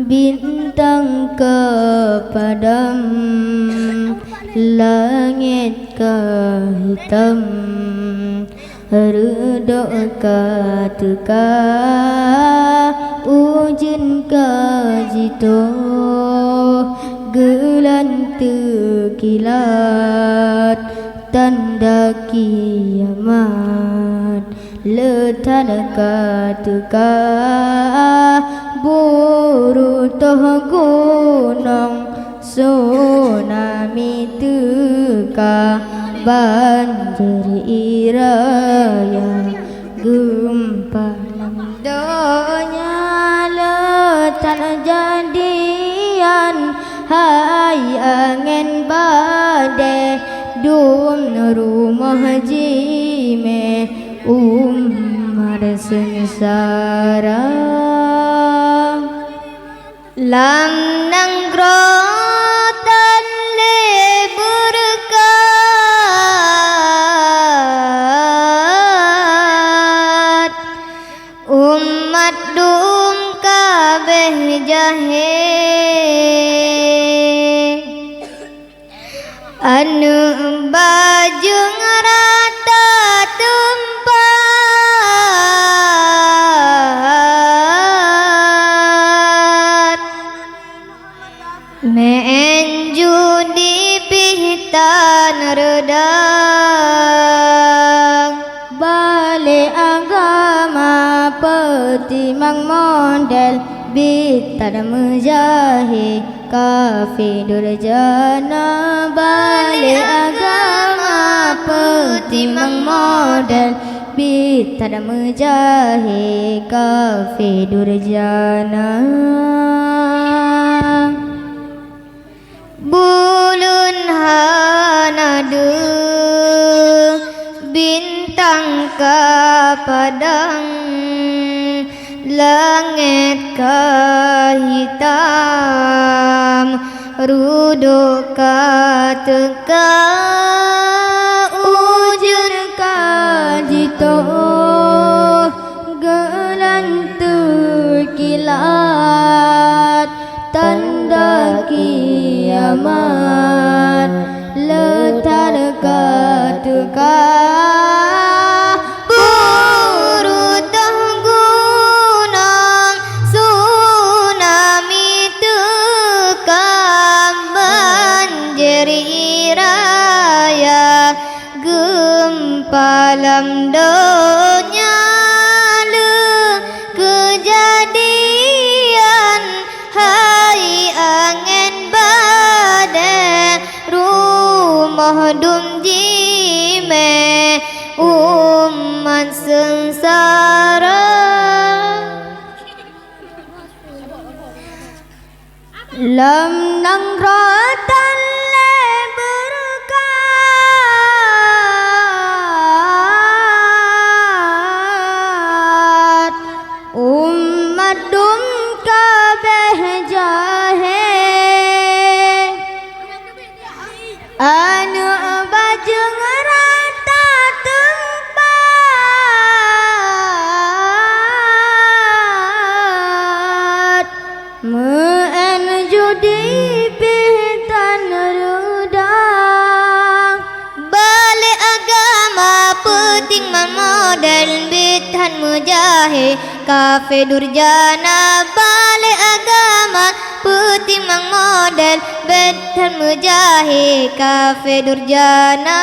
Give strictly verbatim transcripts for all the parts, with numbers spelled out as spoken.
Bintang ka padam, langét ka hitam, reudôk ka teuka, ujeuen ka jitoh, geulanteue kilat, tanda kiamat. Le that ka teuka, burutoh gunong, tsunami teuka, banjir ie raya, geumpa lam donya. Le that jadian, hai angén badée, dum rumoh jimé, umat seungsara. Lam nanggroe tan lé beureukat, umat dum ka béh jahé. Aneuëk bajeueng rata teumpat, meu'en judi pih tan reudang. Balé agama peutimang model, bit that meujahé. Kafé durjana balé agama peutimang model, bit that meujahé kafé durjana. Buleuen hana deuh, bintang ka padang, langét ka hitam, reudôk ka teuka, ujeuen ka jitoh, geulanteue kilat, tanda kiamat. Le that ka teuka, burutoh gunong, tsunami teuka, banjir ie raya, geumpa lam donya. Le keujadian, hai angén badée, rumoh dum jimé, umat seungsara. Lam nanggroe tan lé beureukat, umat dum ka béh jahé. Aneuëk bajeueng rata teumpat, meu'en judi pih tan reudang. Balé agama peutimang model, bit that meujahé kafé durjana. Balé agama peutimang model, bit that meujahé kafé durjana.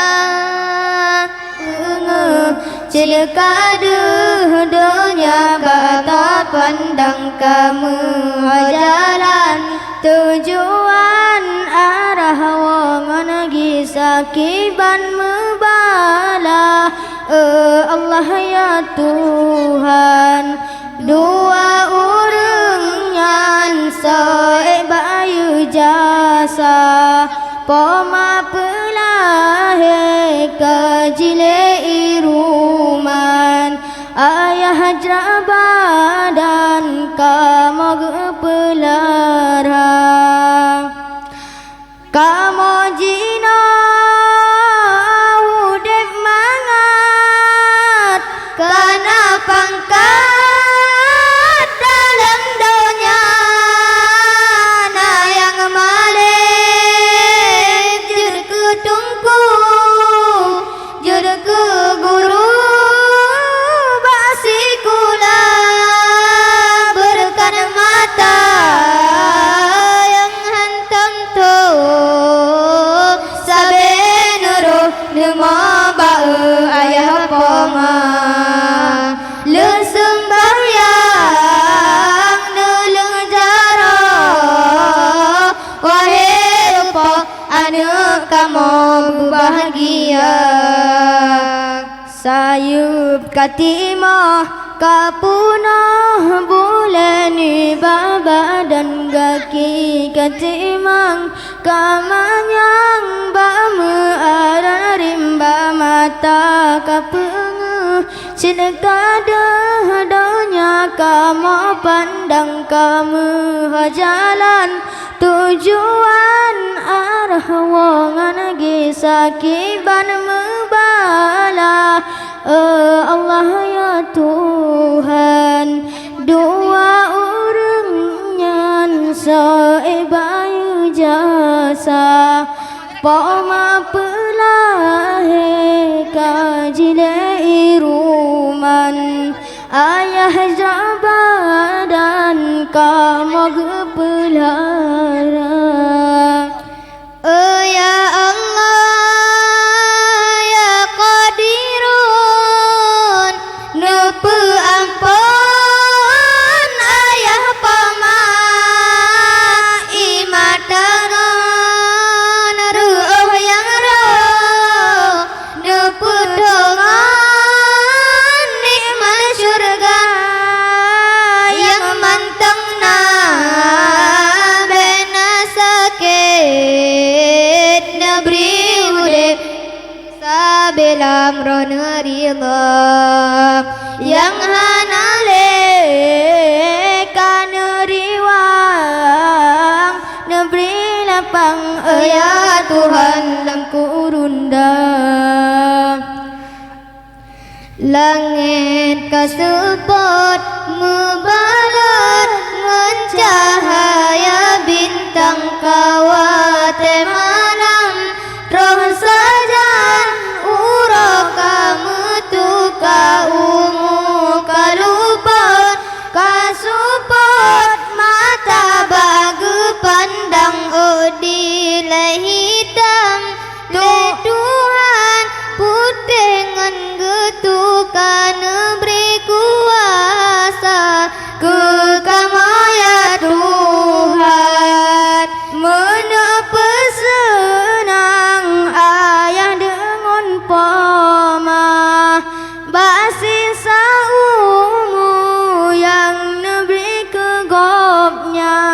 Peungeuh ceuleuka deuh donya, bak tapandang ka meuho jalan, tujuan arah woe ngon gisa kiban meubala. Eh Allah ya Tuhan, dua ureuëng nyan soe bayeue jasa, poma peulahé ka jilée i ruman, ayah jak badan kamoe geupeulara. Kamoe jinoe udeb mangat, kana pangkat dalam donya. Sayeuep ka timoh, ka peunoh buleuen, nibak badan gaki ka timang, ka manyang bak meuaran, rimba mata ka peungeuh. Cit ka deuh donya kamoe pandang, ka meuhah jalan tujuan, arah woe ngon gisa kiban meubala. Eh Allah ya Tuhan, dua ureuëng nyan soe bayeue jasa. Poma peulahé ka jilée iruman, ayah jak badan kamoe geupeulara. Oh ya Allah, ya Qadirun, neupeuampon ayah poma, i mata ngon reuôh nyang roh, neupeudeungon nikmat syurga nyang mantong na, bék na sakét, neubri udeb sabe lam droeneuh ridha, nyang hana lé ka neuriwang, neubri lapang, oh ya Tuhan, lam kurunda. Langét ka seupôt meubalot ngon cahya bintang, ka watée malam troh sajan, uroe ka meutuka, umu ka lupot, ka seupôt mata bak geupandang, ôk dilée hitam. Teuh Tuhan, putéh ngon geutuka, neubri kuasa keu kamoe ya Tuhan. Meunoe peuseunang ayah deungon poma, bak sisa umu nyang neubri keu gobnyan.